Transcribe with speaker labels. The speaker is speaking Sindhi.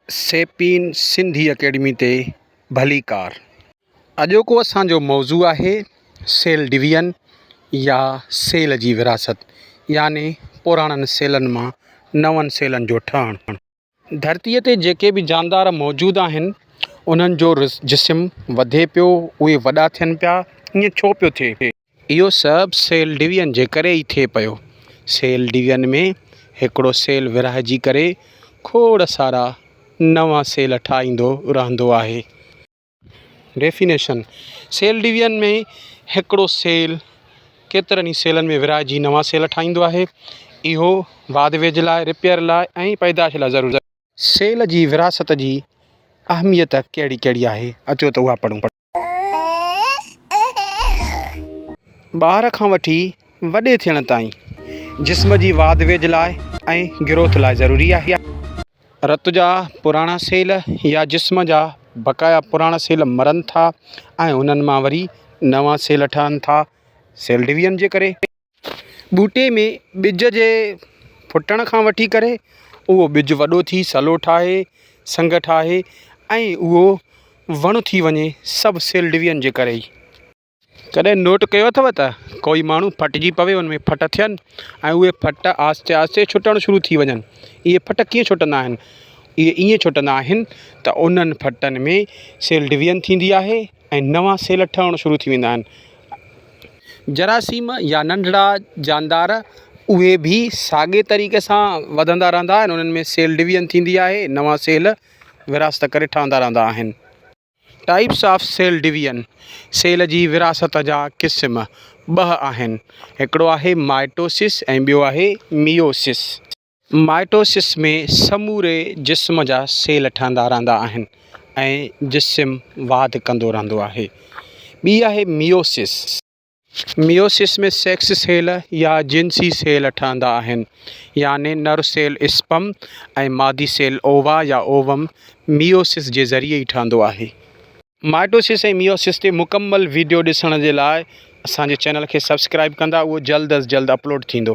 Speaker 1: سيپين سنڌي اڪيڊمي تي ڀليڪار. اڄوڪو اسان جو موضوع آهي سيل ڊويزن يا سيل جي ورهاست يعني پراڻن سيلن مان نون سيلن جو ٺهڻ. ڌرتيء تي جيڪي به جاندار موجود آهن انهن جو جسم وڌي پيو، اهي وڏا ٿين پيا، ائين ڇو پيو ٿئي؟ اهو سڀ سيل ڊويزن جي ڪري ئي ٿئي پيو. سيل ڊويزن ۾ هڪڙو سيل ورهائجي ڪري کوڙ سارا نوان سيل ٺاهيندو رهندو آهي. ڊيفينيشن، سيل ڊويزن ۾ هڪڙو سيل ڪيترن ئي سيلن ۾ ورهائجي نوان سيل ٺاهيندو آهي. اهو واڌ ويجهه لاء، رپيئر لاء ۽ پيدائش لاء ضروري. سيل جي ورهاست جي اهميت ڪهڙي ڪهڙي آهي؟ اچو ته اها پڙهون. ٻار کان وٺي وڏي ٿيڻ تائين جسم جي واڌ ويجهه لاء ۽ گروٿ لاء ضروري آهي. رت جا پراڻا سيل يا جسم جا بقايا پراڻا سيل مرن ٿا ۽ انهن مان وري نوان سيل ٺهن ٿا سيل ڊويزن جي ڪري. ٻوٽي ۾ ٻج جي ڦٽڻ کان وٺي ڪري اهو ٻج وڏو ٿي سلو ٺاهي سنگ ٺاهي ۽ اهو وڻ ٿي وڃي سڀ سيل ڊويزن جي ڪري ئي. ڪڏهن نوٽ ڪيو اٿو ته ڪوئي ماڻهو ڦٽجي پوي ان ۾ ڦٽ ٿين ۽ اهي ڦٽ آهستي آهستي ڇٽڻ شروع ٿي وڃن اهي ڦٽ ڪيئن ڇٽندا آهن اهي ائين ڇٽندا آهن ته انهن ڦٽن ۾ سيل ڊويزن ٿيندي آهي ۽ نوان سيل ٺهڻ شروع ٿي ويندا آهن. جراثيم يا ننڍڙا جاندار اهي به ساڳئي طريقي سان وڌندا رهندا آهن انهن ۾ سيل ڊويزن ٿيندي آهي نوان سيل ورهاست ڪري ٺهندا رهندا آهن. Types of cell division, cell جي ورهاست جا قسم ٻه آهن هڪڙو آهي مائٽوسس ۽ ٻيو آهي ميوسس. مائٽوسس ۾ سموري جسم جا سيل ٺهندا رهندا آهن ۽ جسم واڌ ڪندو رهندو آهي. ٻي آهي ميوسس. ميوسس ۾ سيڪس سيل يا جنسي سيل ٺهندا آهن يعني نر سيل اسپم ۽ مادي سيل اووا يا اووم ميوسس جي ذريعي ئي ٺهندو آهي. مائٽوسس ۽ ميوسس تي مڪمل ويڊيو ڏسڻ جي لاء اسان جي چينل کي سبسڪرائب ڪندا اهو جلد از جلد اپلوڊ ٿيندو.